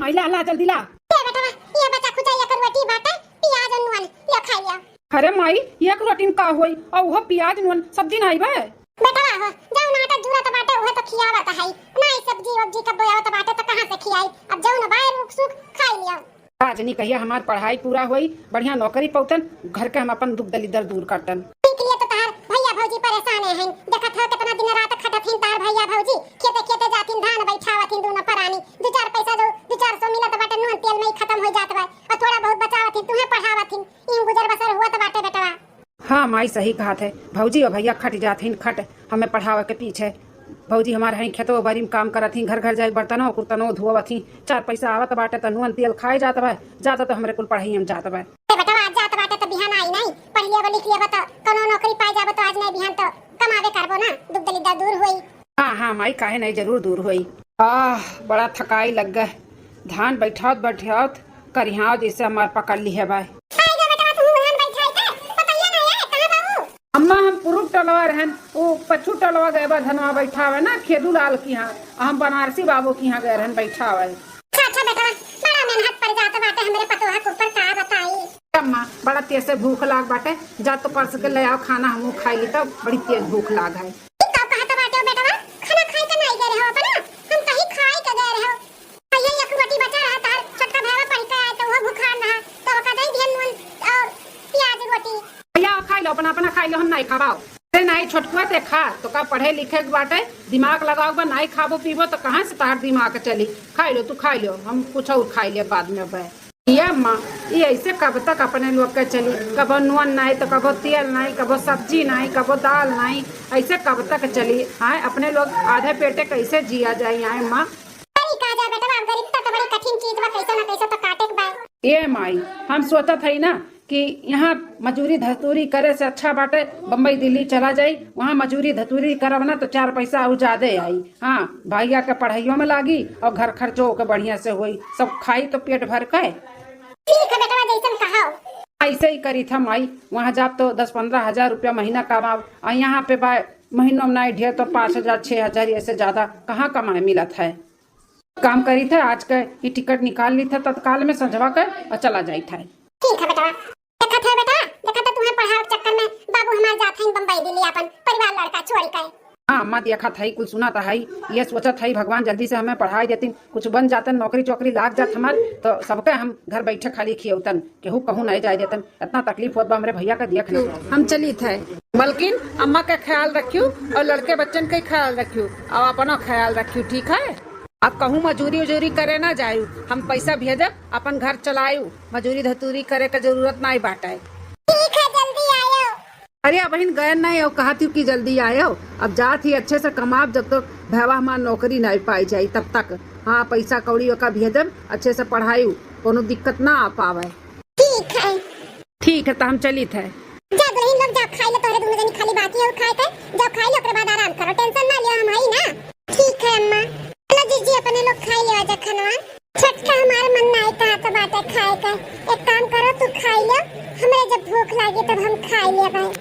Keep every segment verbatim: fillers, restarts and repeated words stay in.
आई ला, ला, जल्दी ला। ये बेटवा, ये बचा खुचा एक रोटी बाटे, पियाज और नून, ले खाई लिया। अरे माई, एक रोटी में का होई? और वो पियाज नून सब्जी नाई बे? बेटवा हो, जौन आटा जूरत बाटे, उहे तो खियावत है। नाई सब्जी वब्जी कब बोयावत बाटे, तो कहाँ से खियाई? अब जौन बाय रूख सूख खाई लिया। आज नहीं कहिया हमार पढ़ाई पूरा होई, बढ़िया नौकरी पौतन, घर के हम अपन दुख दलिद्दर दूर करतन। इनके लिए तो तहार भैया भौजी परेशान हैं। देखत हो कितना दिन रात खटत हिन तहार भैया भौजी, खेते खेते जातिन धान बैठावत हिन दोनों परानी। दो चार पैसा जो, दो चार सौ मिलत बाटे, नून तेल में ही खत्म हो जात बा। और थोड़ा बहुत बचावत हिन, तुहे पढ़ावत हिन, इन गुजर बसर हुआ तो बाटे बेटवा। हाँ माई, सही कहत है। भौजी और भैया खट जात हिन, खट, हमें पढ़ावे के पीछे। भौजी हमार हैं खेतवा बारी में काम करत ही, घर घर जाए बर्तनो कुर्तनो धोवत ही, चार पैसा आवत बाटे त नून तेल खाए जात बा, ज्यादा तो हमरे कुल पढ़ाई में जात बा। ए बेटवा, आज जात बाटे त बिहान आई नहीं, पढ़ लिया लिख लिया तो कोनो नौकरी पाए जाबो तो आज नहीं बिहान तो कमावे करबो ना, दुख दलिद्दर दूर होई। हाँ हाँ माई, काहे नहीं, जरूर दूर होई। आह, बड़ा थकाई लग गए, धान बैठावत बैठावत करिहाव जैसे हमार पकड़ ली है भाई। आई गो बेटवा, तू धान बैठाई के, पतैया नहीं है, कहाँ बाबू? अम्मा, हम पुरुब टोलवा रहन, वो पछू टोलवा गए बा धनवा बैठावे ना, खेदू लाल की यहाँ, हम बनारसी बाबू की यहाँ गए रहन बैठावे। अच्छा, अच्छा बेटवा, बड़ा मेहनत पड़ जात बाटे हमरे पतोहा के ऊपर, का बताई। अम्मा, बड़ा तेज से भूख लाग बाटे, जा तो परस के ले आओ खाना, हमहू खाई ली, तब बड़ी तेज भूख लाग है। ई का कहत बाटे बेटवा, खाना खाई के नहीं गए रहो अपना, हम कहीं खाई के गए रहो। भैया, एक रोटी बचा रहा, तार छोटका भाई पढ़ के आए, तो वो भुखान रहा, तो ओका दे दिहन नून और प्याज रोटी। भैया, खाई लो, अपना, अपना खाई लो, हम नहीं खाबाओ। अरे नहीं, छोटकुआ ते खा, तो का पढ़े लिखे के बाटे, दिमाग लगाओ बा, नहीं खाबो पीबो तो कहाँ से तार दिमाग चली? खाई लो, तू खाई लो, हम कुछ और खाई ले बाद में बे। ये अम्मा, ये ऐसे कब तक अपने लोग के चली? कबो नून नहीं, तो कबो तेल नहीं, कबो सब्जी नहीं, कबो दाल नहीं, ऐसे कब तक चली? आए, अपने लोग आधे पेटे कैसे जिया जाए? आए माँ, सही कहा जाए बेटवा, अब गरीबता तो बड़ी कठिन चीज बा, कैसे ना कैसे तो काटे के बा। ए माई, हम सोचत हई ना कि यहाँ मजूरी धतूरी करे से अच्छा बाटे बम्बई दिल्ली चला जाई, वहाँ मजूरी धतूरी करब ना तो चार पैसा और ज्यादा आई। हाँ, भैया के पढ़ाइयों में लागी और घर खर्चो के बढ़िया से होई, सब खाई तो पेट भर के। ठीक है बेटवा, जैसन कहो। ऐसे ही करी था माई, वहाँ जाब तो दस पन्द्रह हजार रुपया महीना कमाब, और यहाँ पे बा महीनों में नहीं ढेर तो पाँच हजार, छह हजार, ऐसे ज्यादा कहाँ कमाए मिलत है। काम करी थे, आज के ई टिकट निकाल ली थे तत्काल में संझवा के और चला जाई थे। ठीक है बेटवा। देखत है बेटवा, देखत है तुम्हें पढ़ावे के चक्कर में बाबू हमार जात हैं बम्बई दिल्ली अपन परिवार लड़का छोड़ के। हाँ, अम्मा देखत है, कुल सुनत है, ये सोचत है भगवान जल्दी से हमें पढ़ाई देतिन, कुछ बन जातन, नौकरी चौकरी लाग जात हमार, तो सबके हम घर बैठे खाली खियौतन, केहू कहूँ नहीं जाए देतन। इतना तकलीफ होत बा हमरे भैया का, देख ना। हम चली थे। मलकिन, अम्मा का ख्याल रखियो और लड़के बच्चन का ख्याल रखियो और अपना ख्याल रखियो, ठीक है? अब कहूँ मजूरी उजूरी करे ना जायु, हम पैसा भेजब, अपन घर चलायु, मजूरी धतूरी करे के जरूरत नाई बाटे। ठीक है, जल्दी आयो। अरे अबहिन गए नहीं हो, कहत हूँ कि जल्दी आयो, अब जात ही अच्छे से कमाब, जब तक भैवा हमार नौकरी नहीं पाई जाई तब तक। हाँ, पैसा कौड़ी ओका भेजब, अच्छे से पढ़ायु, कोनो दिक्कत ना आ पावे। ठीक है। ठीक है, तो हम चलित है। जा दुल्हन लोग, जा खाई ले, तोहरे दोनों जनी खाली बाकी है खाए के। जा खाई ले, ओकरे बाद आराम करो, टेंशन ना लियो, हम हई ना। ठीक है अम्मा। चलो जीजी, अपने लोग खाई ले आजा खानवा। छोटका हमार मन नाई कहा तो बाटे खाए के। एक काम करो, तू खाई ले, हमरे जब भूख लागे तब हम खाई ले भाई।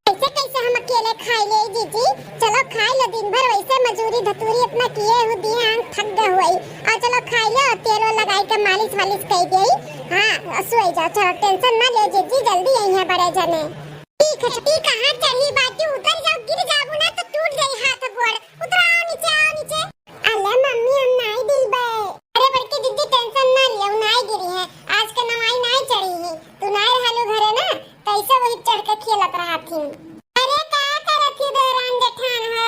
ऐसे कैसे हम अकेले खाई ले जीजी? चलो खाई लो, दिन भर वैसे मजूरी धतूरी इतना किए हो दिए, आंग थक गए हुई। और चलो खाई लो, तेल वेल लगाई के मालिश वालिश कर दे। हाँ, सोई जाओ, चलो टेंशन ना ले जीजी, जल्दी आई है बड़े जने। ठीक है, ठीक है, हाँ चली बाटी, उतर जाओ, गिर जाबू ना तो टूट जाई हाथ गोड़। उतरो, आओ नीचे, आओ नीचे। अले मम्मी, हम नाई दिलबे। अरे बड़की दीदी, टेंशन ना लियो, नाई गिरी है, आज के नवाई नाई चढ़ी है, तू नाई रहलू घरे ना, कैसे वही चढ़ के खेलत रहा थी। अरे का करत थी देवरान जेठान हो?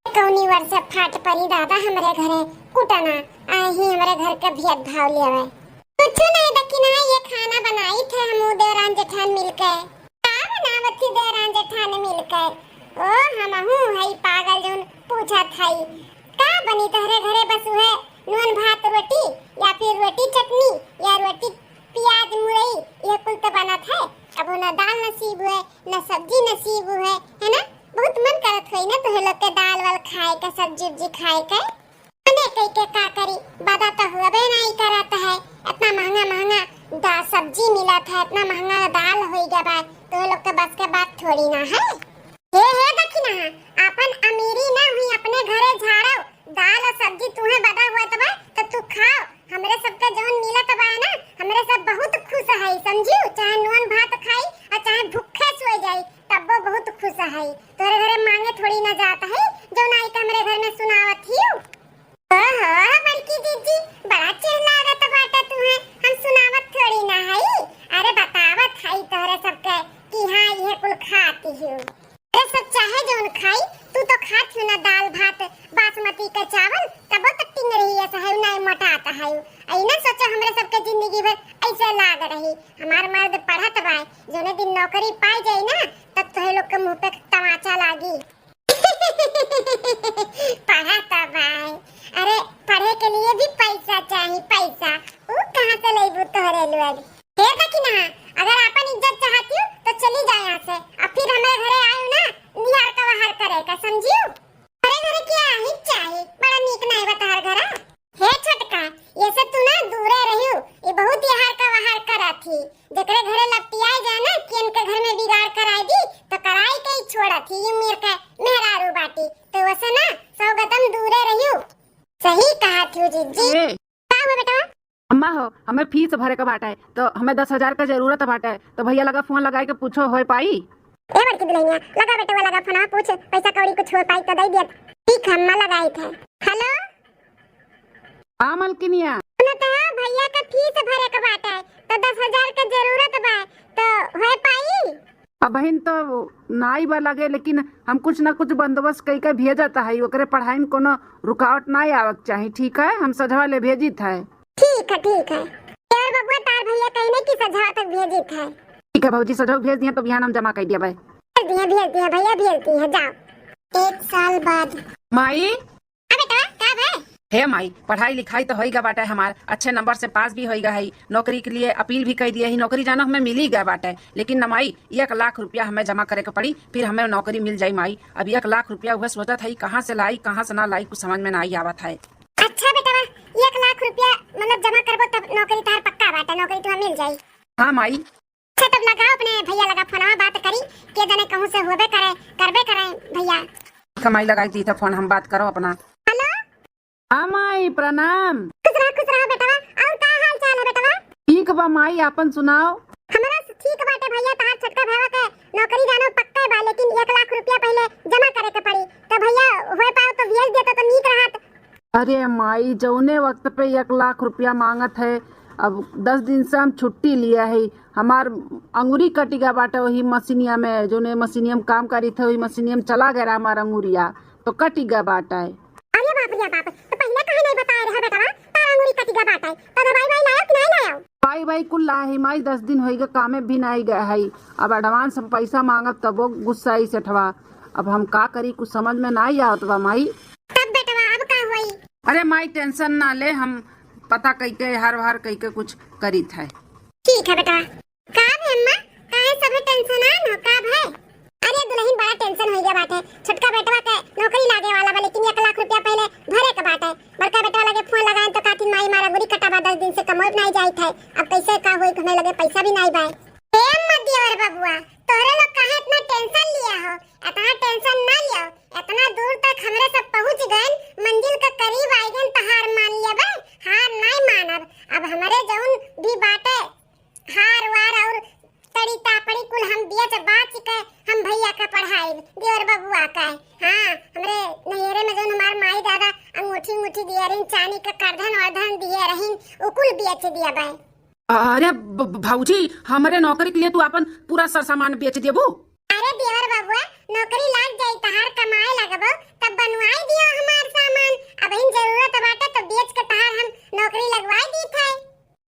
कौनी वर्ष फाट परी दादा हमरे घरे कुटना, आए ही हमरे घर के भेदभाव लेवे। कुछ नहीं दखिना, ये खाना बनाई थे हम देवरान जेठान मिलके। का बनावत थी देवरान जेठान मिलके? ओ हमहू हई पागल जौन पूछत हई। का बनी तोहरे घरे बस उहे नून भात रोटी या फिर रोटी चटनी या रोटी प्याज मुरई, ये कुल तो बनत है। अब ना दाल नसीब हुए, ना सब्जी नसीब हुए, है ना? बहुत मन करत होई ना तोहे लोग के दाल वाल खाए के, सब्जी उब्जी खाए के। मने कई के का करी, बदा तो हुए नहीं करत है। इतना महंगा महंगा दा-, सब्जी मिलत है, इतना महंगा दाल होई गया बा, तोहे लोग के बस के बात थोड़ी ना है। हे, हे दखिना, अपन अमीरी ना हुई, अपने घरे झाड़ो, दाल और सब्जी तुहे बदा हुआ तो बा, तो तू खाओ, हमरे सबके है। आई ना सोचो हमरे सबके जिंदगी भर ऐसे लाग रही। हमार मर्द पढ़त बाय, जोने दिन नौकरी पाई जाई ना, तब तोहे लोग के मुंह पे तमाचा लागी। पढ़त बाय, अरे पढ़े के लिए भी पैसा चाही, पैसा। ऊ कहाँ से लेबू तोहरे लोग? हे दखिनहा, अगर आपन इज्जत चाहतिउ तो चली जा यहाँ से, अब फिर हमरे घरे आयु ना निहार का वहार करे का, समझिउ? अरे घरे क्या ही चाही, बड़ा नीक नाई बा तोहार घरा। हे छोटका, ये से तू ना दूरे रहिउ, ये बहुत यहार का वहार करत ही। जेकरे घरे लपटियाए जाए ना कि इनके घर में बिगाड़ कराए दी, तो कराई के ही छोड़त ही। ये मेर के मेहरारू बाटी, तो वसे ना सौ कदम दूरे रहिउ। सही कहा थी जीजी। ए। का हुआ बेटा? अम्मा हो, हमें फीस भरे के बाटे, तो हमें दस हजार का जरूरत बाटे, तो भैया लगा फोन लगाए के पूछो, होए पाई? ए बड़की दुल्हनिया, लगा बेटवा, लगा फोनवा, पूछ, पैसा कौड़ी कुछ हो पाई तो दे दियत। ठीक है, अम्मा लगाई थे। हेलो। हाँ मलकिनिया। सुनत हो, भैया का फीस भरे के बाटे, तो दस हजार का जरूरत बा, तो होए पाई? अबहिन तो नाई बा लगे, लेकिन हम कुछ ना कुछ बंदोबस्त कई के भेजत है, ओकरे पढ़ाई में कोनो रुकावट नाई आवक चाही, ठीक है? हम सझवा ले भेजित है। ठीक है, ठीक है। और बबुआ, तार भैया कहीं नहीं कि सझवा तक भेजित है। ठीक है भौजी, सझवा भेज दिया तो बिहान हम जमा कर दिया भाई। भेज दिया, भेज दिया भैया, भेज दिया, जाओ। एक साल बाद। माई। हाँ बेटा, का भाई? हे माई, पढ़ाई लिखाई तो होई गा बाटे हमार, अच्छे नंबर से पास भी होई गा है, नौकरी के लिए अपील भी कर दिए ही, नौकरी जानो हमें मिली गा बाटे, लेकिन न माई, एक लाख रुपया हमें जमा करे के पड़ी, फिर हमें नौकरी मिल जाई माई। अब एक लाख रुपया उहे सोचत है कहाँ से लाई, कहाँ से ना लाई, कुछ समझ में ना आई आवत है। अच्छा बेटवा, एक लाख रुपया मतलब जमा करबो तब नौकरी तोहार पक्का बाटे, नौकरी तुम्हें मिल जाई। हाँ माई। अच्छा तब लगाओ अपने भैया लगा फोनवा, बात करी, के जाने कहूँ से होबे करे, करबे करे भैया। कमाई लगाई दी था फोन, हम बात करो अपना। हेलो। हाँ माई, प्रणाम। खुश रहा, खुश रहा बेटवा। और का हाल चाल है बेटवा? ठीक बा माई, आपन सुनाओ। हमरा से ठीक बाटे भैया, तहार छोटका भैया के नौकरी जानो पक्का बा, लेकिन एक लाख रुपया पहले जमा करे के पड़ी। तो भैया होए पाओ तो भेज देता तो नीक रहत। अरे माई, जौने वक्त पे एक लाख रुपया मांगत है, अब दस दिन से हम छुट्टी लिया है, हमार अंगुरी कटि गा बाटे वही मशीनिया में, जौने मशीनिया में काम करी थे वही मशीनिया में चला गया हमार अंगुरिया, तो कटि गा बाटे। अरे बाप रे बाप, तो पहले काहे नहीं बताए रहे बेटवा, तार अंगुरी कटि गा बाटे, तो दवाई वाई लायो कि नहीं लायो? दवाई वाई कुल लाए है माई, दस दिन होई गए कामे भी नहीं गए है, अब एडवांस हम पैसा मांगब तबो गुस्सा आई सेठवा, अब हम का करी, कुछ समझ में नहीं आवत बा माई। तब बेटवा अब का होई? अरे माई टेंशन ना ले, हम पता कइके हर हर कइके कुछ करित है। ठीक है बेटवा। का बे अम्मा, काहे सभे टेंशन आन हो, का भय? अरे दुल्हन बड़ा टेंशन हो गया बाटे, छोटका बेटवा के नौकरी लागे वाला बा, लेकिन एक लाख रुपया पहले भरे के बाटे। बड़का बेटवा लगे फोन लगाए तो कहती माई मारा अंगुरी कटा बा, दस दिन से कमोए नहीं जाइत है, अब कैसे का होई, हमें लगे पैसा भी नहीं बाए। ए अम्मा देवर बबुआ, तोहरे लोग काहे इतना टेंशन लिया हो? इतना टेंशन ना लियो, इतना दूर तक हमरे सब पहुँच गए, मंजिल के करीब आ गए, तो हार मान लेबे, हार नहीं मानब। अब हमरे जौन भी बाटे हार वार और तड़ी तापड़ी कुल हम बेच बाच के हम भैया का पढ़ाई, देवर बबुआ का। हाँ, हमरे नैहरे में जौन हमार माई दादा अंगूठी उंगूठी दिए रही, चांदी का करधन वरधन दिए रही, उ कुल बेच दिया बे। अरे ब-, ब-, भौजी, हमरे नौकरी के लिए तू अपन पूरा सर सामान बेच देबू? अरे देवर बबुआ, नौकरी लाग जाई, तहार कमाए लगबो, तब बनवाई दियो हमार सामान। अब इन जरूरत बाटे तो बेच के तहार हम नौकरी लगवाई दी थे।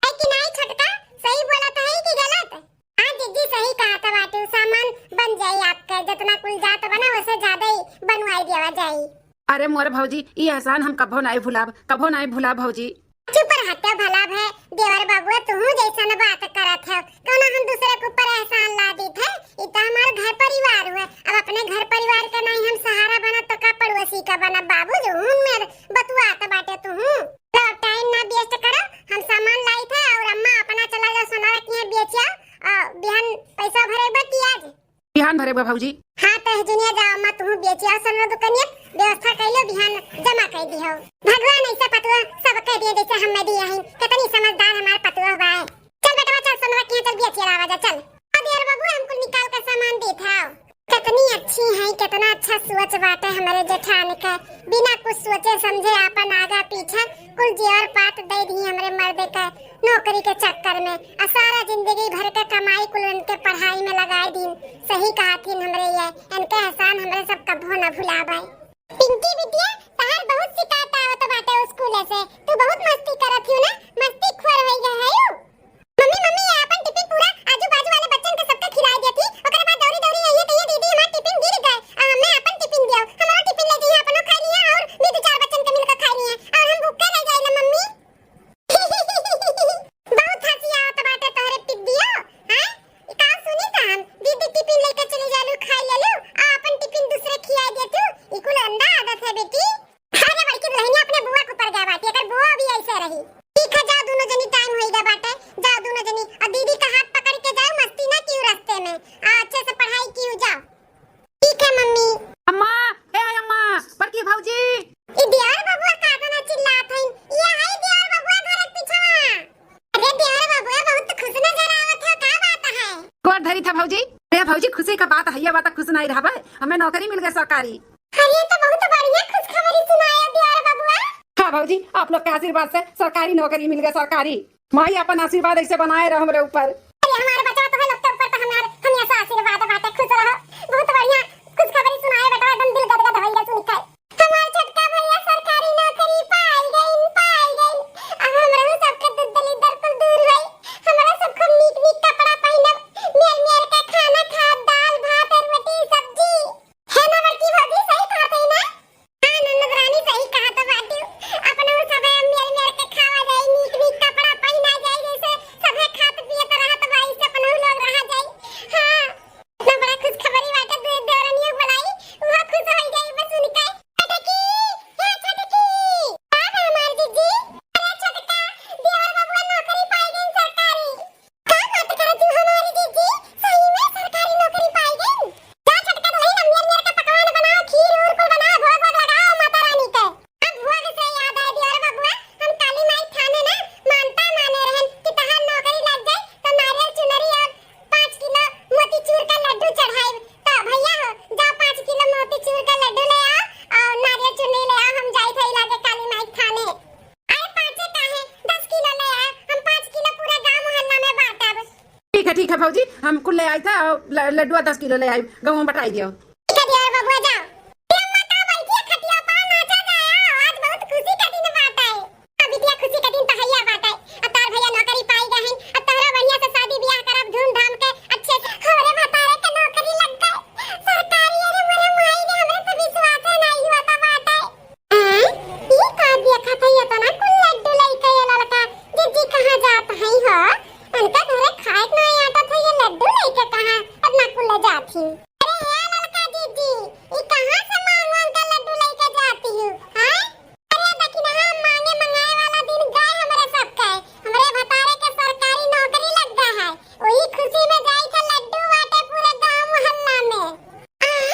है कि नहीं छोटका, सही बोलत है कि गलत? हाँ जीजी, सही कहा था बाटू, सामान बन जाई आपके, जितना कुल जात बना वैसे ज्यादा ही बनवाई देवा जाई। अरे मोर भौजी, ई एहसान हम कभो नाई भुलाब, कभो नाई भुलाब भौजी। चुप रहते भला भे, देवर बाबू, तुहू जैसन बात करत है, कौनो हम दूसरे के ऊपर एहसान ला दीत है? ई तो हमार घर परिवार हुए, अब अपने घर परिवार के नहीं हम सहारा बनब तो का पड़ोसी का बनब? बाबू जो हूँ मेर बतुआत बाटे तुहू। लो, टाइम ना वेस्ट करो, हम सामान लाई थे और अम्मा अपना चला जाओ सोनारा के यहाँ बेचिया, आ, बिहान पैसा भरे बा कि आज? बिहान भरे बा भौजी। हाँ, तो हजुनिया जाओ अम्मा, तुहू बेचिया सोनारा दुकानिया, व्यवस्था कर लो, बिहान जमा कर दिहो। भगवान ऐसा पतुआ सब कह दिए जैसे हम में दिया है, कितनी समझदार हमार पतुआ बा है। चल बेटवा, चल सोनारा के यहाँ चल बेचिया लावा जा, चल। अब यार बाबू, हम कुल निकाल के सामान देत है। कितनी अच्छी है, कितना अच्छा सोच बाटे हमरे जेठान के। बिना कुछ सोचे समझे आपन आगा पीछे कुल जेवर पात दे दी हमरे मर्दे के नौकरी के चक्कर में। आ सारा जिंदगी भर के कमाई कुल उनके पढ़ाई में लगाए दीन। सही कहा थीन हमरे ये, इनके एहसान हमरे सब कभो न भुलावे। पिंकी बिटिया, तहार बहुत शिकायत आवत बाटे स्कूल से, तू बहुत मस्ती करत हियो ठीक है भौजी। अरे भौजी, खुशी का बात है, ये बात खुश नहीं रहबे, हमें नौकरी मिल गई सरकारी। अरे, तो बहुत बढ़िया खुशखबरी सुनाए देवर बबुआ। हाँ भौजी, आप लोग के आशीर्वाद से सरकारी नौकरी मिल गई, सरकारी। माई अपन आशीर्वाद ऐसे बनाए रहो हमरे ऊपर। अरे, हमारे बचवा तो है लोग के ऊपर, तो हमार हमेशा आशीर्वाद बाटे, खुश रहो। बहुत बढ़िया खुशखबरी सुनाए बेटा, एकदम दिल गदगद हो गया सुन के। हमार छोटका भैया सरकारी नौकरी पाई गइन, पाई गइन। अब हमरहू सबके दुख दलिद्दर कुल दूर होई। हमरा सब खूब नीक नीक कपड़ा पहिनब, मेर मेर के खाना खाब, दाल भात रोटी सब्जी। है ना बड़की भौजी, सही कहत है ना? हाँ ननद रानी, सही कहत बाटू। अपनहू सब मेर मेर के खावा जाई, नीक नीक कपड़ा पहिना जाई, जैसे सभे खात पियत रहत बा, ऐसे अपनहू लोग रहा जाई। हाँ। इतना बड़ा खुशखबरी बाटे, दे-, देवरनिया बुलाई, उहो खुश होई जाई बस सुन के। छोटकी, ए छोटकी, का बा हमार जीजी? अरे छोटका, देवर बबुआ नौकरी पाई गइन सरकारी। का बात करत हू हमार जीजी? सही में सरकारी नौकरी पाई गइन? जा छोटका दुल्हन, मेर मेर के पकवान बनाओ, खीर उर कुल बनाओ, भोग वोग लगाओ माता रानी के। अब भोग से याद आए देवर बबुआ, हम काली माई थाने ना मानता माने रहन कि तहार नौकरी लग जाए तो नारियल चुनरी और पाँच किलो मोतीचूर का लड्डू चढ़ाइब। तो भैया हो, जाओ पाँच किलो मोतीचूर का लड्डू ले आओ और नारियल चुनरी ले आओ, हम जाई थे लागे काली माई थाने। अरे पाँचे काहे, दस किलो ले आओ, हम पाँच किलो पूरे गांव मोहल्ला में बांटब। ठीक है, ठीक है भौजी, हम कुल ले आई था और ल-, लड्डुआ दस किलो ले आई, गाँव में बटाई दियो। ठीक है देवर बबुआ, जाओ। ए अम्मा, का बैठिए खटिया पर, नाचा जाए, आज बहुत खुशी का दिन बाटे। अब बिटिया, खुशी का दिन तो हैया बाटे। अब तार भैया नौकरी पाई गए हैं, अब तोहरा बढ़िया से शादी ब्याह करब धूमधाम के, अच्छे से। हमरे भतारे के नौकरी लग गए सरकारी। अरे मोरे माई रे, हमरे तो विश्वास है नहीं हुआ था बाटे। हैं? ई का देखत है इतना कुल लड्डू लइके ये ललका? जीजी कहाँ जात है हो? उनका घरे खाए के नहीं आटत है, ये लड्डू लइके कहाँ इतना कुल ले जात ही? अरे हे ललका जीजी, ई कहाँ से मांग मांग के लड्डू लइके जाती हूँ, हैं? अरे दखिनहा मांगे मंगाए वाला दिन गए हमरे सबके, हमरे भतारे के सरकारी नौकरी लग गए है, वही खुशी में जाई थे लड्डू बांटे पूरे गांव मोहल्ला में। आय,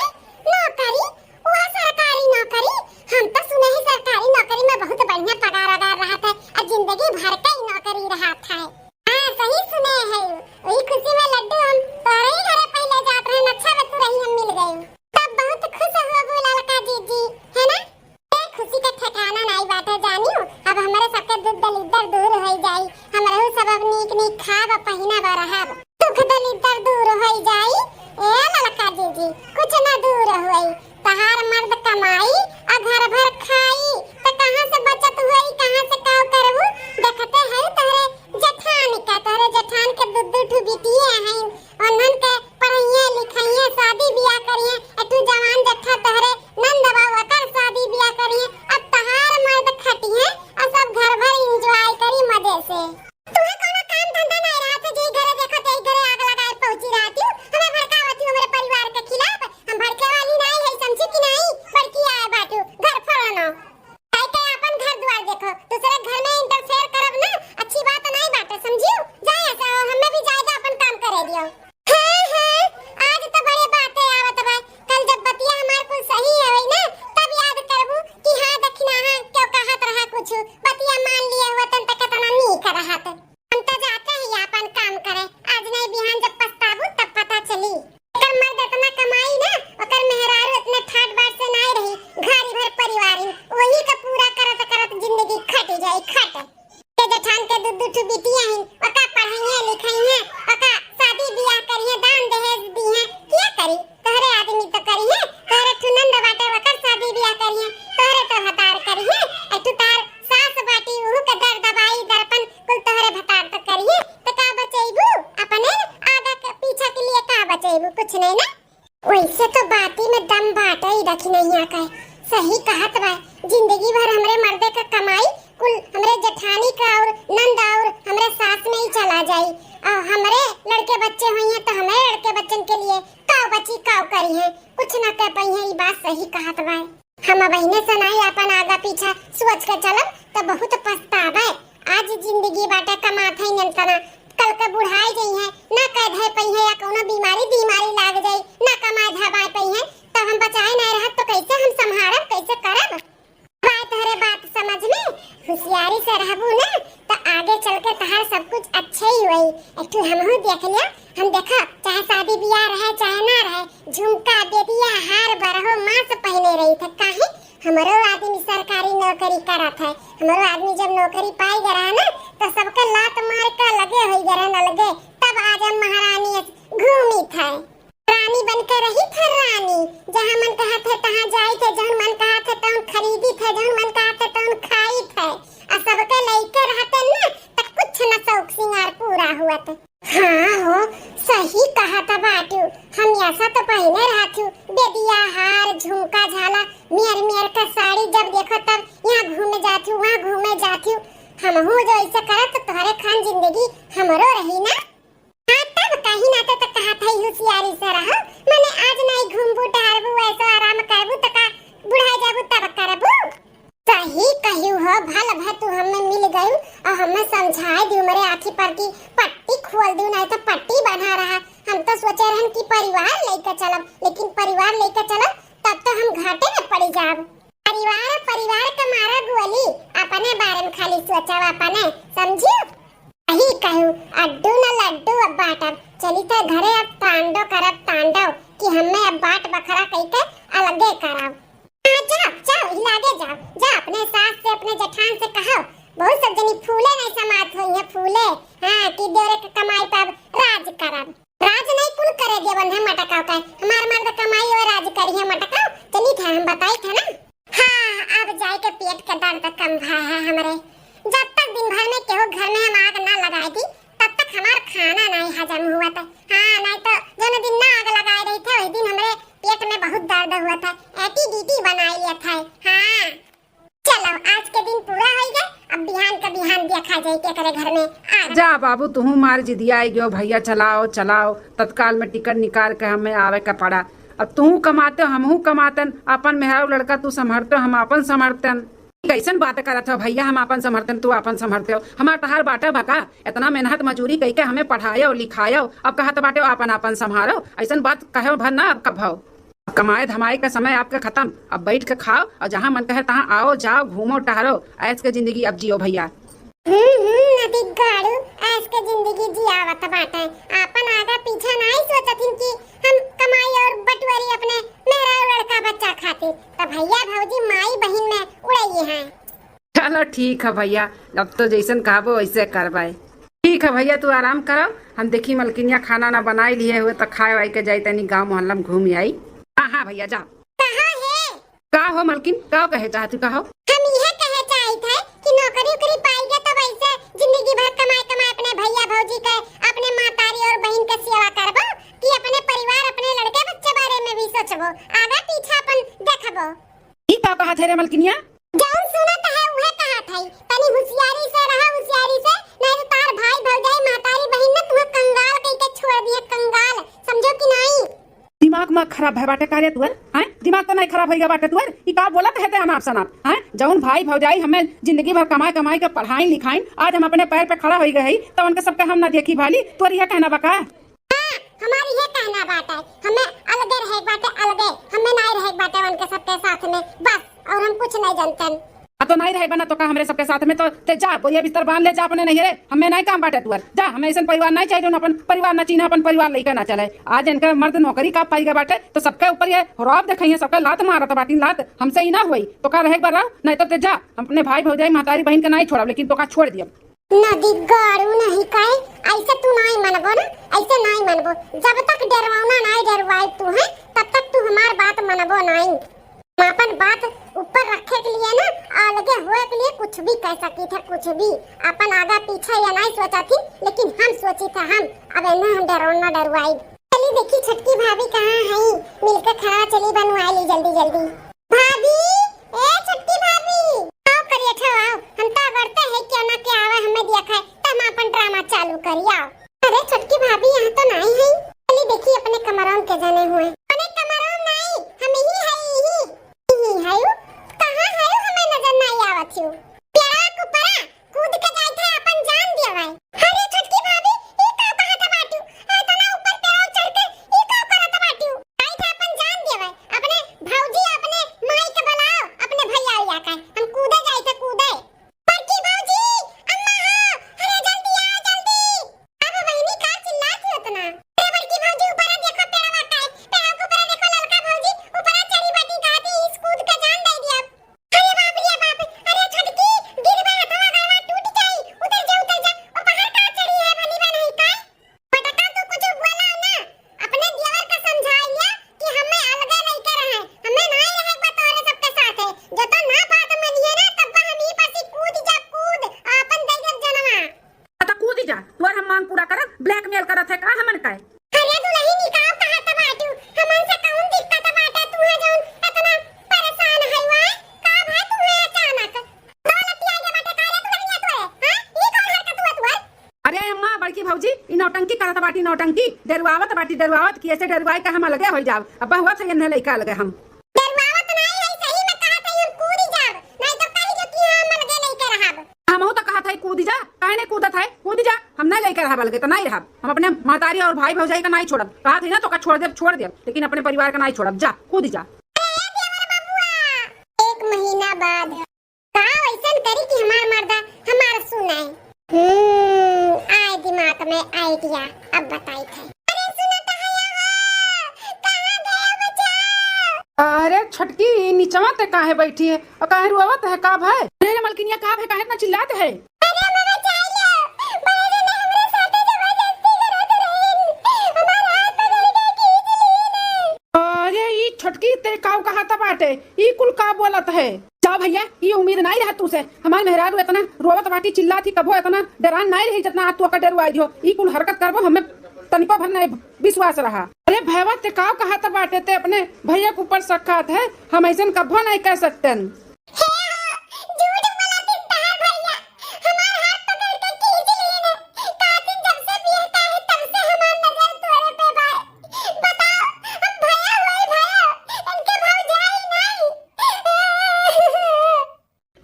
नौकरी? वह सरकारी नौकरी? हम तो सुने ही सरकारी नौकरी में बहुत बढ़िया पगार वगार रहत है और जिंदगी भर का ही नौकरी रहत है। हाँ, सही सुने है, वही खुशी में लड्डू हम तोरे ही घरे पहले जात रहे, अच्छा बा तू रही हम मिल गए। तब बहुत खुश हुआ वो ललका जीजी, है ना? ए, खुशी का ठिकाना नाई बाटे जानियो। अब हमरे सबके दुख दलिद्दर दूर होई जाई, हमरहू सब अब नीक नीक खाब पहिनब रहब। दुख दलिद्दर दूर होई जाई। ए ललका जीजी, कुछ ना दूर होई, तहार मर्द कमाई आ घर भर खाई, त कहाँ से बचत होई, कहाँ से का करबू? देखते है तोहरे जेठान का, तोहरे जेठान के दू दू ठू बिटिया हैं, उन्हन के पढ़इहे लिखइहे, शादी बियाह करिहे, आ तू जवान जट्ठा तोहरे नंद बा ओकर शादी बियाह करिहे। अब तहार मर्द खटिहे और सब घर भर enjoy करी मजे से। तुम्हें कोनो काम धंधा नहीं रहत है, जे घरे देखो ते घरे आग लगाए पहुंची रहती हूँ, हमें भड़कावती हूँ हमरे परिवार के खिलाफ। हम भड़के वाली नहीं है, समझी कि नहीं? बड़की आए बाटू, घर फोड़नो। जाइके आपन घर दुआर देखो, दूसरे घर में interfere करब ना, अच्छी बात नहीं बाटे, समझियो? जाए ऐसे हो, हमें भी जाए दो, अपन काम करे दियो। हाँ, हाँ, आज तो बड़े बातें आवत बा, कल जब बतिया हमार कुल सही होई ना, तब याद करबू कि हाँ, दखिनहा क्यों कहत रहा कुछ, बतिया मान लिए हुआ तन तक कितना नीक रहत। हम तो जाते ही आपन काम करे, आज नहीं बिहान जब पछताबू तब पता चली। एकर मर्द इतना कमाई ना, ओकर मेहरारू इतने ठाट बाट से नाय रही, घारी भर परिवार ही, वही का पूरा करत करत जिंदगी खट जाई, खट। के जेठान के दू दू ठू बिटिया ही, ओका पढ़ाइए लिखाइए, ओका शादी बियाह करिए, दान दहेज दिए, क्या करी? तोहरे आदमी तो करिए, तोहरे ठू नंद बाटे, ओकर शादी बियाह करिए, तोहरे तो हतार करिए, ए ठू तार सास बाटी, उहू के दर दबाई, दर्पन कुल तोहरे भतार तो करिए, तो का बचेबू? अपने आगा के पीछा के लिए का बचेबू? कुछ नहीं ना। वैसे तो बाती में दम बाटे ही रखी नहीं आके। सही कहत बा, जिंदगी भर हमरे मर्दे का कमाई कुल हमरे जेठानी का और नंद और हमरे सास में ही चला जाई। और हमरे लड़के बच्चे हुई हैं तो हमरे लड़के बच्चन के लिए काव बची काव करी हैं, कुछ ना कह पाई हैं। ई बात सही कहत बा। हम अबहिने से नाई आपन आगा पीछा सोच के चलब त बहुत पछतावे। आज जिंदगी बाटे कमात है ननकना, कल के बुढ़ाई जइहे, ना कह धे पइहे या कौनो बीमारी बीमारी लाग जाई, ना कमाए धमाए पइहे, तब हम बचाए ना रहत तो कैसे हम संभारब, कैसे करब? बात तोहरे बात समझ में, होशियारी से रहबू ना त आज आगे चल के तहार सब कुछ अच्छे ही होई। एक ठो हमहू देख लिया, हम देखा, चाहे शादी ब्याह रहे, चाहे ना रहे, झुमका, बेदिया, हार, बरहो मास पहिने रही थे। काहे? हमरो आदमी सरकारी नौकरी करत है। हमरो आदमी जब नौकरी पाई गए रहे ना, तो सबके लात मार के अलगे होई गए रहे, अलगे। तब आज हम महारानी घूमी थे। रानी बन के रही थे रानी, जहाँ मन कहा थे तहाँ जाई थे, जौन मन कहा थे तौन खरीदी थे, जौन मन कहा थे तौन खाई थे। आ सबके लइके रहते ना, त कुछ न शौक सिंगार पूरा हुआ थे। हाँ हो, सही कहा था बाटू। हम ऐसा तो पहिने रहत हूँ, बेदिया, हार, झुमका, झाला, मियर मियर का साड़ी, जब देखो तब यहाँ घूमे जात हूँ, वहाँ घूमे जात हूँ। हमहू जो ऐसे करत तो तोहरे खान जिंदगी हमरो रही ना। हाँ, तब कहीं ना तो, तो कहा था होशियारी से रहो, मने आज नहीं घूमबू टहरबू, ऐसो आराम करबू तो का बुढ़ाई जाबू तब करबू। सही कहियो हो, भल भा तू हमें मिल गयू और हमें समझाए दियो, मेरे आँखी पर की पट्टी खोल दियो, नहीं तो पट्टी बना रहा। हम तो सोचे रहन कि परिवार लेके चलब, लेकिन परिवार लेके चलब तब तो हम घाटे में पड़ी जाब। परिवार, परिवार का मारा गोली, अपने बारे में खाली सोचब, अपने, समझियो? यही कहूँ, अड्डू न लड्डू अब बाँटब। चली तो घरे अब तांडव करब, तांडव, कि हमें अब बाँट बखरा कइके अलगे करब। हाँ, जाओ, जाओ, इलागे जाओ, जा अपने सास से, अपने जेठान से कहो, बहुत सब जनी फूले नहीं समात होई है, फूले, हाँ, कि देवरे के कमाई पे अब राज करब। राज नहीं कुल करे देवन है मटकाओ का, हमार मर्द कमाई और राज करी है मटकाओ। चली था, हम बताई था ना। हाँ, अब जाए के पेट के दर्द कम भा है हमरे। जब तक दिन भर में केहू घर में हम आग ना लगाए दी, तब तक हमार खाना नहीं हजम हुआ था। हाँ, नहीं तो जौन दिन ना आग लगाए रही थे, वही दिन हमरे पेट में बहुत दर्द हुआ था, एटीडीटी बनाई लिया था। हाँ, चलो, आज के दिन पूरा हो गए, अब बिहान का बिहान देखा जाए के करे घर में आग। जा बाबू, तुहू मार जिदिया आई गयो, भैया चलाओ, चलाओ, तत्काल में टिकट निकाल के हमें आवे का पड़ा। अब तुहू कमाते हो, हमहू कमातन, अपन मेहरारू लड़का तू संभरते हो, हम अपन संभरतन। कैसन बात करत हो भैया, हम अपन संभरतन, तू अपन संभरते हो, हमार तहार बाटा बका, इतना मेहनत मजूरी कइके हमें पढ़ायो लिखायो, अब कहत बाटे हो अपन अपन संभारो, ऐसन बात कहो भर ना अब कभो। अब कमाए धमाए का समय आपके खत्म, अब बैठ के खाओ और जहाँ मन कहे तहाँ आओ जाओ, घूमो टहरो, ऐश के जिंदगी अब जियो भैया। हम्म हम्म, नदी गाड़ू, ऐश के जिंदगी जियावत बाटे, आपन आगा पीछा नाई सोचत हिन कि हम कमाई और बटुअरी अपने मेहरारू लड़का बच्चा खातिर। त भैया भौजी माई बहिन में उड़ैये हैं। चलो ठीक है भैया, अब तो जैसन कहबो वैसे करबे। ठीक है भैया, तू आराम करो, हम देखी मलकिनिया खाना ना बनाई लिए हुए तो खाए वाई के जाई, तनी गाँव मोहल्ला में घूम आई। हाँ हाँ भैया, जाओ। कहाँ है? का हो मलकिन, का कहे चाहती, कहो। हम यह कहे चाहित है कि नौकरी उकरी पाई गए तो वैसे जिंदगी भर कमाए कमाए अपने भैया भौजी के, अपने मातारी और बहिन के सेवा करबो कि अपने परिवार, अपने लड़के बच्चे बारे में भी सोचबो, आगा पीछा अपन देखबो। ई का कहत है रे मलकिनिया? जौन सुनत है उहे कहत है, तनी हुसियारी से रहा, हुसियारी से, नहीं तो तार भाई भौजाई मातारी बहिन न तुम्हें कंगाल कइके छोड़ दिए, कंगाल, समझो कि नहीं? दिमाग मा खराब है बाटे का रे तुअर, हैं? दिमाग तो नहीं खराब होइगा बाटे तुअर, ई का बोलत है ते अनाप शनाप, हैं? जौन भाई भौजाई हमें जिंदगी भर कमाए कमाए के पढ़ाइन लिखाइन, आज हम अपने पैर पे खड़ा होई गए हई, तो उनके सबके हम ना देखी भाली, तुअर यह कहना बा का? हाँ, हमार इहे कहना बाटे, हमें अलगे रहे के बाटे, अलगे, हमें नाई रहे के बाटे उनके सबके साथ में, बस, और हम कुछ नहीं जानतन। आ तो नाई रहे बना तो का हमरे सबके साथ में, तो ते जा, बोरिया बिस्तर बांध ले जा अपने नैहरे, हमें नाई काम बाटे तुअर, जा, हमें ऐसन परिवार नाई चाहिए, जौन अपन परिवार ना चीन्हे, अपन परिवार लइके ना चले। आज इनका मर्द नौकरी का पाई गए बाटे, तो सबके ऊपर ये रौब देखइहे, सबके लात मारत बाटिन, लात, हमसे ही ना होई, तो का रहे के बा रहो, नहीं तो ते जा, हम अपने भाई भौजाई महतारी बहिन के नाई छोड़ब, लेकिन तो का छोड़ दियब। नदी गाड़ू नहीं काहे, ऐसे तू नाई मनबो ना, ऐसे नाई मनबो। जब तक डरवाना नाई डरवाई तू है, तब तक तू हमार बात मनबो नाई। हम अपन बात ऊपर रखे के लिए ना, अलगे होए के लिए कुछ भी कह सकी थे, कुछ भी। अपन आगा पीछे या नाई सोचा थी, लेकिन हम सोची थे हम, अब इन्हें हम डरवाना डरवाई। चली देखी छोटकी भाभी कहाँ है, मिलके खड़ा चली बनवाई ली जल्दी जल्दी। भाभी, ए छोटकी भाभी, आओ करिया ठो आओ, हम तो अगरते है क्या ना क्या आवा हमें दिया खाए, तब हम अपन ड्रामा चालू करी आओ। अरे छोटकी भाभी यहाँ तो नहीं है, चली देखी अपने कमरों के जने हुए। अपने कमरों नहीं, हम यही है, यही, यही है। कहाँ है हमें नजर नहीं आवत हो। पेड़ा के ऊपरा कूद के जाइत है अपन जान दिया भाई। अरे छोटकी भाभी, ई का कहत बाटू? इतना ऊपर पेड़ चढ़ के ई का करत बाटू? जाइत है अपन जान दिया भाई। अपने भौजी, अपने माई के बुलाओ, अपने भैया उया के। हम कूदे जाइत है, कूदे। बड़की भौजी, अम्मा हो, मांग पूरा करत, blackmail करत है का हमन का? अरे दुलहिन, ई का कहत बाटू? हमन से कौन दिक्कत बाटे? तू है जौन इतना परेशान है, वाय? का भय तू है अचानक? दौलत आगे बाटे, का रे दुलहिनिया तोरे? हाँ? ई कौन हरकत हुआ तोर? अरे अम्मा, बड़की भौजी, ई नौटंकी करत बाटी, नौटंकी। डेरवावत बाटी, डेरवावत कि ऐसे डेरवाई का हम अलगे हो जाब। अब हुआ था इन्हें लइका अलगे हम। डेरवावत नहीं है, सही में कहत है, हम कूद जाब। नहीं तो कही जो कि हम अलगे लइके रहब। हमहू तो कहत है कूद जा, काहे नहीं कूदत है? कूद जा, हम नहीं लइके रहब अलगे, तो नहीं रहब। हम अपने महतारी और भाई भौजाई का नहीं छोड़ब। कहत है ना, तो का छोड़ देब, छोड़ देब, लेकिन अपने परिवार का नहीं छोड़ब। जा, कूद जा। अरे देवर बबुआ, एक महीना बाद। का वैसन करी कि हमार मर्दा हमार सुनाए? हम्म, आए दिमाग में idea, अब बताई थे। अरे सुनत हया हो, कहाँ गए बचाओ? अरे छोटकी, ई निचवा ते काहे बैठी है और काहे रोवत है, का भय? अरे रे मलकिनिया, का भय, काहे इतना चिल्लात है? अरे मम्मा, चाहिए, बड़े जने हमरे साथे जबरदस्ती करत रहिन, हमार हाथ पकड़ के खींच लीन। अरे ई छोटकी, ते काऊ कहा था बाटे, ई कुल का बोलत है? जा भैया, ई उम्मीद नाई रहा तू से। हमार मेहरारू इतना रोवत बाटी, चिल्लात ही, कबो इतना डरान नाई रही जितना आज तू ओकर डरवाई दियो। ई कुल हरकत करबो, हमें तनिको भर नाई विश्वास रहा। अरे भैया, ते काव कहत बाटे, ते अपने भैया के ऊपर शक खात है, हम ऐसन कबो नाई कह सकतेन। हे हो, झूठ बोलत है तहार भैया, हमार हाथ पकड़ के खींच लीन। कातिल जब से बियहता है, तब से हमार नजर तोरे पे बा। बताओ, हम भैया होई भैया, इनके भौजाई नाई।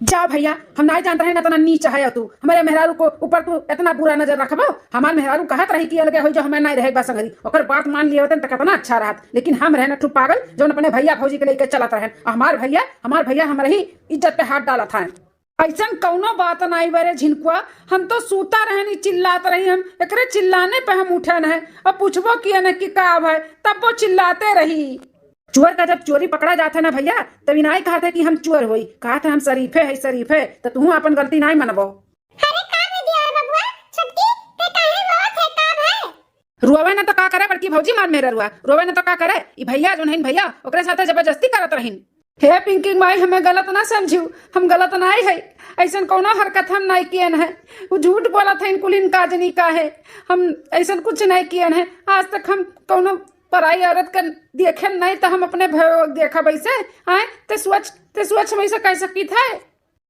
जा भैया, हम नाई जानत रहे ना इतना नीच है तू। हमारे मेहरारू को ऊपर तू इतना बुरा नजर रखबो? हमार मेहरारू कहत रही कि अलगे होई जो हमें नाई रहे बा संगरी। ओकर बात मान लिए होते त कितना अच्छा रहत। लेकिन हम रहे ना ठू पागल, जौन अपने भैया भौजी के लेके चलत रहे। आ हमार भैया, हमार भैया हमारे ही इज्जत पे हाथ डालत है। ऐसन कौनो बात नाई बरे झिनकुआ, हम तो सूता रहनी, चिल्लात रही, हम एकरे चिल्लाने पे हम उठन है। अब पूछबो किए न कि का भय, तब वो चिल्लाते रही। चोर का जब चोरी पकड़ा जात है ना भैया, तब ई नाई कहत है कि हम चोर होई, कहत है हम शरीफे है, शरीफे। तो तू अपन गलती नाई मनबो। अरे का रे दियार बबुआ, छोटकी, ते काहे रोवत है, का भय? रोवे न तो का करे बड़की भौजी मार मेहररुआ, रोवे न तो का करे। ई भैया जौन हइन भैया, ओकरे साथे जबरदस्ती करत रहिन। हे पिंकी माई, हमें गलत ना समझियो, हम गलत नाई है, ऐसन कौनो हरकत हम नाई कियन है। वो झूठ बोलत है, कुलिन का जनी का है, हम ऐसन कुछ नाई कियन है। आज तक हम कौनो पराई औरत का देखे नहीं, तो हम अपने भैया देखब ऐसे? आए ते सोच, ते सोच हम ऐसे कह सकित है?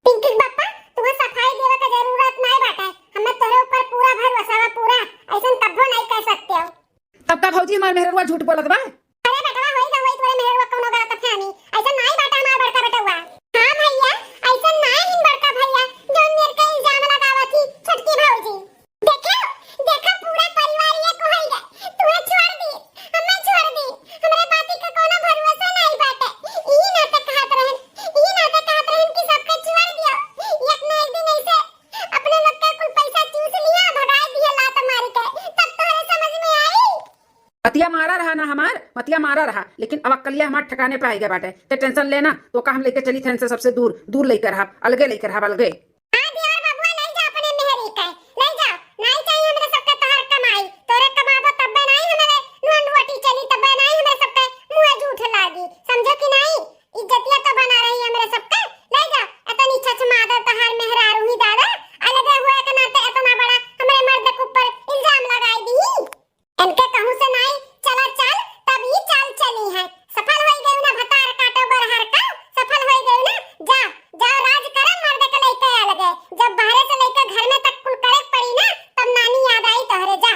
पिंकी के पापा, तुम्हें सफाई देवे के जरूरत नाई बाटे, हमें तोरे ऊपर पूरा भरोसा बा, पूरा, ऐसन कब्बो नाई कह सकते हो। तब का भौजी हमार मेहररुआ झूठ बोलत बा? अरे बेटवा, होई ना होई तोरे मेहररुआ कौनो गलतफहमी, ऐसन नाई बाटे हमार बड़का बेटवा। हाँ भैया, ऐसन नाई हिन बड़का भैया, जौन मेर के इल्जाम लगावत ही छोटकी भौजी। देखो, देखो, पूरा परिवार एक होई गए। तू छोड़ दी, हमें छोड़ दी, हमरे बाती का कोनो भरोसा नहीं बाटे। ई नाते कहत रहन, ई नाते कहत रहन कि सबके छोड़ दियो। एक ना एक दिन ऐसे अपने लोग के कुल पैसा चूस लिया, भगाई दिया लात मार के, तब तोहरे समझ में आई। मतिया मारा रहा ना हमार, मतिया मारा रहा, लेकिन अब अक्कलिया हमार ठिकाने पे आई गए बाटे। ते tension लेना, तो का हम लेके चली थे इनसे सबसे दूर, दूर लेके रहा, अलगे लेके रहा, अलगे। हाँ, देवर बबुआ, ले जा अपने मेहरी के, ले जा। नाई चाहिए हमरे सबके तोहर कमाई, तोरे कमाबो तब्बे नाई हमरे नून रोटी चली, तब्बे नाई हमरे सबके मुँह जूठ लागी, समझो कि नाई? इज्जतिया तो बना रही हमरे सबके, ले जा। इतनी छछ मादर तहार मेहरारू ही दादा, अलगे हुए के नाते इतना बड़ा हमरे मर्द के ऊपर इल्जाम लगाई दी। इनके कहूँ से नाई चला चाल, तब ई चाल चली है। सफल होई गई ना भतार काटो बरहर का, सफल होई गई ना। जा, जाओ राज करा मर्द के लइके अलगे। जब बाहरे से लइके घर में तक कुल करे पड़ी ना, तब नानी याद आई तोहरे। जा,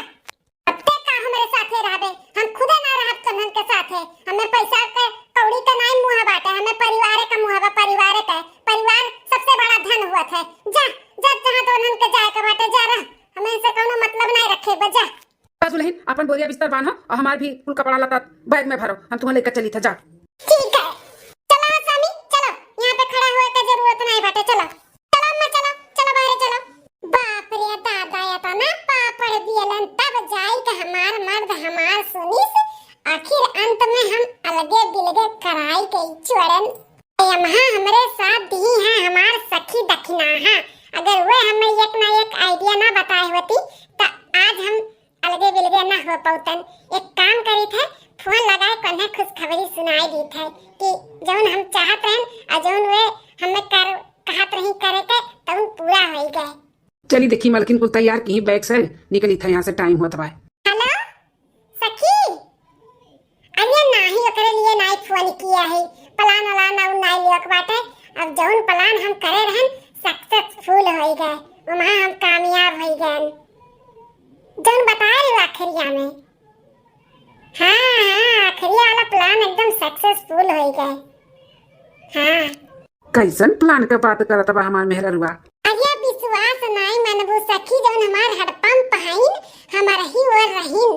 अब ते का हमरे साथे रहबे, हम खुदे ना रहब तोहन के साथे। हमें पैसा के कौड़ी के नाई मुँह बाटे, हमें परिवार का मुँह बा, परिवार के। परिवार सबसे बड़ा धन हुआ थे। जा, जा, जहाँ तोहन के जाए के बाटे, जा रह, हमें इनसे कौनो मतलब नाई रखे बा, जा। जा दुलहिन, अपन बोरिया बिस्तर बांधो और हमार भी कुल कपड़ा लत्ता bag में भरो, हम तुम्हें लेकर चली थे, जा। ठीक है, चलो स्वामी, चलो, यहाँ पे खड़ा हुए के जरूरत नहीं बाटे, चलो, चलो अम्मा, चलो, चलो बाहर चलो। बाप रे दादा, इतना पापड़ दियलन तब जाई के हमार मर्द हमार सुनिस, आखिर अंत में हम अलगे बिलगे कराई के छोड़न। यमहा हमरे साथ दी है हमार सखी दखिनाहा। अगर वे हमें एक ना एक idea ना बताए होती, त आज हम अलगे बिलगे ना हो पौतन। एक काम करी थे, फोन लगाए कोन्हे खुशखबरी सुनाई दी थे कि जौन हम चाहत रहन और जौन वे हमें कर, कहत रही करे के, तौन पूरा होई गए। चली देखी मलकिन कुल तैयार किहीं बैग से, निकली था यहाँ से, टाइम होत बा। हेलो सखी, अरे नाही, ओकरे लिए नाही फोन किया है, प्लान व्लान और नाही लेवक बाटे। अब जौन प्लान हम करे रहन सक्सेसफुल होई गए, वहाँ हम कामयाब होई गए, जौन बताए रहे आखिरिया में। हाँ हाँ, आखिरी वाला प्लान एकदम सक्सेसफुल होई गए। हाँ। कैसन प्लान के बात करत बा हमार मेहररुआ? अरे विश्वास नाई मनबू सखी, जौन हमार हेडपंप हईन, हमार ही ओर रहीन।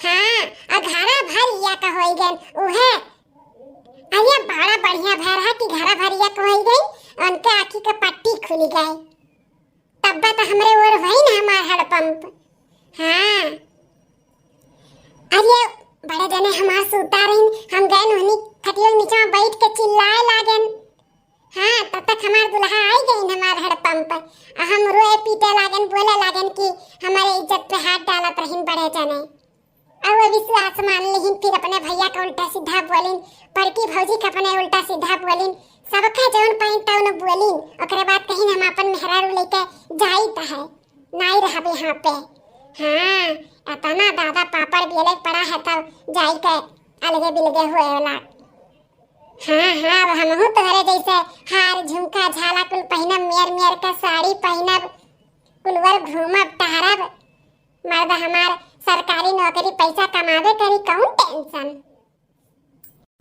हाँ, अ घरा भर इया का होई गन उहे। अरे बड़ा बढ़िया भर है कि घरा भर इया का होई गई, उनके आँखी के पट्टी खुली गई। तब्बे तो हमरे ओर भई न हमार हेडपंप। हाँ। अरे बड़े जने हमार सूता रहीन, हम गए उहनी खटियो नीचे बैठ के चिल्लाए लागेन। हाँ, तब तक हमार दुल्हा आई गईन हमार हेडपंप। आ हम रोए पीटे लागेन, बोले लागेन कि हमारे इज्जत पे हाथ डालत रहीन बड़े जने। अब वो विश्वास मान लिहिन, फिर अपने भैया का उल्टा सीधा बोलिन, बड़की भौजी का अपने उल्टा सीधा बोलिन, सबका जौन पाइन तौन बोलिन। ओकरे बाद कहिन हम अपन मेहरारू लेके जाइत है, नाई रहबे यहाँ पे। हाँ, इतना दादा पापड़ बेले पड़ा है तब जाई के अलगे बिलगे हुए वाला। हाँ हाँ, अब हमहू तोहरे जैसे हार झुमका झाला कुल पहिनब, मेर मेर के साड़ी पहिनब, कुलवर घूमब टहरब। मर्द हमार सरकारी नौकरी, पैसा कमाबे करी, कौन टेंशन?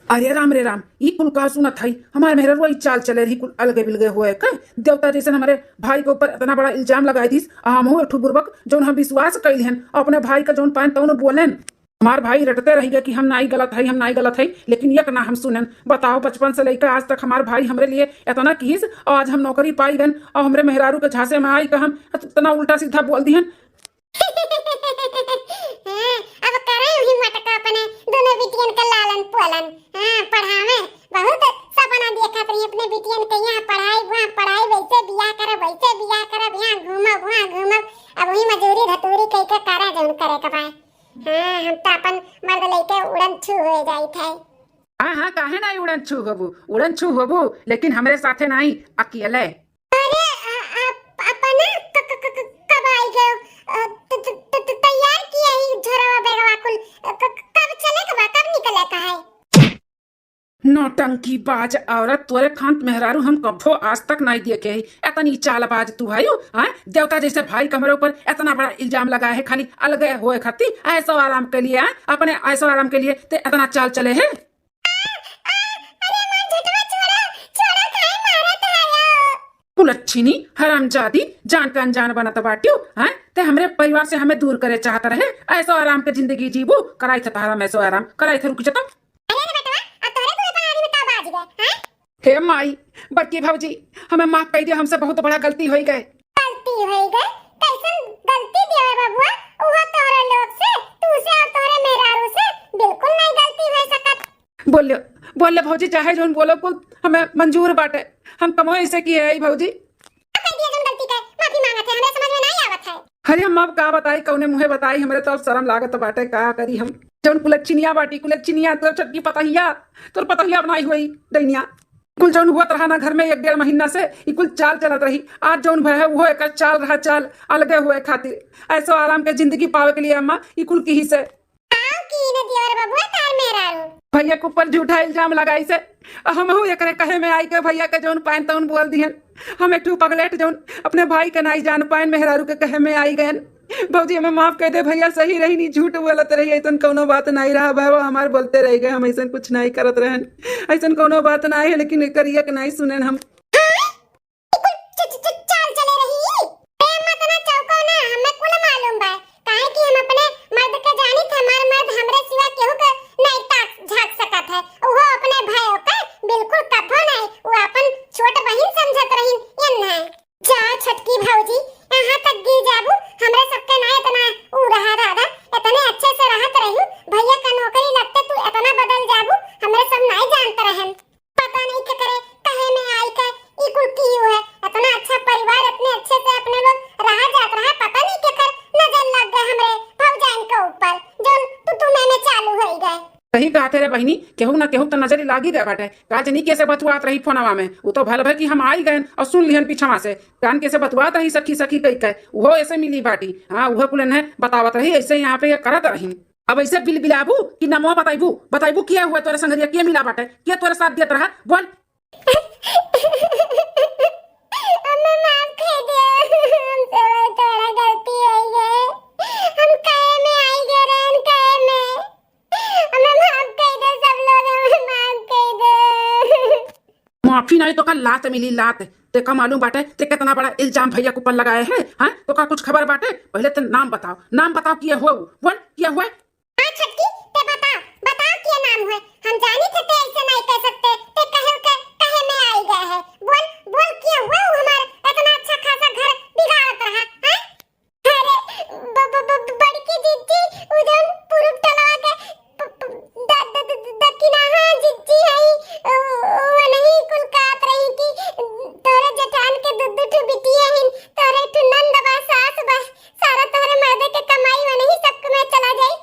अरे राम रे राम, ई कुल का सुनत हई? हमार मेहररुआ ई चाल चले रही कुल अलगे बिलगे होए के। देवता जैसन हमारे भाई के ऊपर इतना बड़ा इल्जाम लगाई दीस, आ हमहू एक ठो बुड़बक जौन हम विश्वास कइल हन, अपने भाई का जौन पाएन तौन बोलेन। हमार भाई रटते रह गए कि हम नाई गलत हई, हम नाई गलत हई, लेकिन एक ना हम सुनेन। बताओ, बचपन से लेकर आज तक हमार भाई हमरे लिए इतना किहिस, और आज हम नौकरी पाई गन और हमरे मेहरारू के झांसे में आई का हम इतना उल्टा सीधा बोल दिहन। हाँ, अब करे उही मटका अपने दोनों बिटियन के लालन पालन। हाँ, पढ़ावे बहुत सपना देखत रही अपने बिटियन के, यहाँ पढ़ाई, वहाँ पढ़ाई, वैसे बियाह करब, वैसे बियाह करब, यहाँ घूमब, वहाँ घूमब। अब वही मजूरी धतूरी कई के करे जौन करे के बाय। हाँ, हम तो अपन मर्द लेके उड़न छू हो जाइत है। हाँ हाँ, काहे नाई उड़न छू होबू, उड़न छू होबू, लेकिन हमरे साथे नाई, अकेले। अरे, अ, अ, अपने क-, क-, क-, क-, कब आई गयो? अ, त-, त-, त-, त-, तैयार किया ही झोरवा बैगवा कुल। अ, क-, क-, कब चले के बा, कब निकले का है? नौटंकीबाज औरत, तोरे खान मेहरारू हम कभो आज तक नाई देखे ही। इतनी चालबाज तू है, हाँ? देवता जैसे भाई के हमरे ऊपर इतना बड़ा इल्जाम लगा है, खाली अलगे होए खातिर, ऐसो आराम के लिए, हाँ? अपने ऐसो आराम के लिए ते इतना चाल चले है। आ, आ, अरे माँ, झटवा छोड़ा, छोड़ा, काहे मारत हया? कुलच्छिनी, हरामजादी, जान के अनजान बनत बाट्यू, हैं? ते हमरे परिवार से हमें दूर करे चाहत रहे, ऐसो आराम के जिंदगी जीबू, कराई थे तहरा में ऐसो आराम, कराई थे, रुक जतम। अरे रे बेटवा, अब तोरे दूर पर आदमी का बाज गए, हैं? हे माई, बड़की भौजी, हमें माफ कर दियो, हमसे बहुत बड़ा गलती होई गए। गलती होई गए? कैसन गलती दिया है बबुआ? उहो तोहरे लोग से, तू से और तोहरे मेहरारू से बिल्कुल नहीं गलती हो सकत। बोल ले, बोल ले भौजी, चाहे जौन बोलो कुल हमें मंजूर बाटे। हम कमो ऐसे किए है भौजी। अब कह दिया जौन गलती के, माफी मांगत है, हमरे समझ में नहीं आवत है। अरे हम अब का बताई, कौने मुँहे बताई, हमरे तो अब शर्म लागत बाटे, का करी हम। जौन कुलच्छिनिया बाटी, कुलच्छिनिया, तोर छोटकी पतहिया, तोर पतहिया बनाई हुई डैनिया। कुल जौन हुआ रहा ना घर में एक डेढ़ महीना से, ई कुल चाल चलत रही। आज जौन भय है, वो एक चाल रहा, चाल अलगे हुए खातिर। ऐसो आराम के जिंदगी पावे के लिए अम्मा, ई कुल किहिस है। आओ की न दियोर बबुआ तार मेहरारू। भैया के ऊपर झूठा इल्जाम लगाइस है। हमहू एकरे कहे में आई के भैया के जौन पाएन तौन बोल दिहन। हम एक ठो पगलेट जौन अपने भाई के नाई जान पाएन, मेहरारू के कहे में आई गएन। भौजी हमें माफ कर दे भैया, सही रही नी, झूठ बोलत रही, ऐसन कौनो बात नाई रहा। भाई वो हमार बोलते रह गए, हम ऐसन कुछ नाई करत रहन, ऐसन कौनो बात नाई है, लेकिन एकर एक नाई सुनेन हम। हाँ? ई कुल च-, च-, च-, चाल चले रही। ए, मत ना चौंको ना, हमें कुल मालूम बा। काहे कि हम अपने मर्द के जानी थे, हमार मर्द हमरे सिवा केहू के नाई ताक झांक सकत है। उहो अपने भाई के बिल्कुल कभो नाई, वो अपन छोट बहिन समझत रहीन, ये ना। जा छोटकी भौजी, यहाँ तक गिर जाबू, हमरे सबके ना इतना ऊ रहा दादा, इतने अच्छे से रहत रहू, भैया का नौकरी लगते तू इतना बदल जाबू, हमरे सब नाई जानत रहन। पता नहीं के करे, कहे में आई के, सही कहत है रे बहिनी, केहू ना केहू त नजर लागी गए बाटे। का जनी कैसे बतुआत रही फोनवा में, उ तो भल भल कि हम आई गए और सुन लिहन पीछवा से। कान कैसे बतुआत रही सखी सखी कही के, उहो ऐसे मिली बाटी। हाँ, उहो कुल इन्हें बतावत रही, ऐसे यहाँ पे ये करत रही। अब ऐसे बिलबिलाबू कि नमवा बताइबू, बताइबू किया हुआ तोरे संगरिया, किया मिला बाटे, किया तोरे साथ देत रहा, बोल। हमें माफ कर दे, हमसे बहुत बड़ा गलती हो गई। हम कहे में आई गए रहन, कहे में। हमें माफ कर दे, सब लोग हमें माफ कर दे। माफी नहीं तो का लात मिली, लात। ते का मालूम बाटे ते कितना बड़ा इल्जाम भैया के ऊपर लगाए है? हाँ, तो का कुछ खबर बाटे? पहले ते नाम बताओ, नाम बताओ किया हुआ, बोल किया हुआ। हाँ छोटकी, ते बताओ, बताओ किया नाम है। हम जानी थे ते ऐसे नहीं कह सकते, ते कहे के, कहे में आई गए है। बोल, बोल किया हुआ वो हमार इतना अच्छा खासा घर बिगाड़त रहा, हैं? अरे, ब-, ब-, ब-, बड़की जिज्जी, उ जौन पुरुब टलवा के प-, प-, द-, द-, द-, द-, दक्षिणा, हाँ, जिज्जी है, उ, उ नहीं कुल कहत रही कि तोरे जेठान के दू, दू ठो बिटिया हिन, तोरे एक ठो नंद बा, सास बा, सारा तोहरे मर्दे के कमाई वनही सब में चला जाई।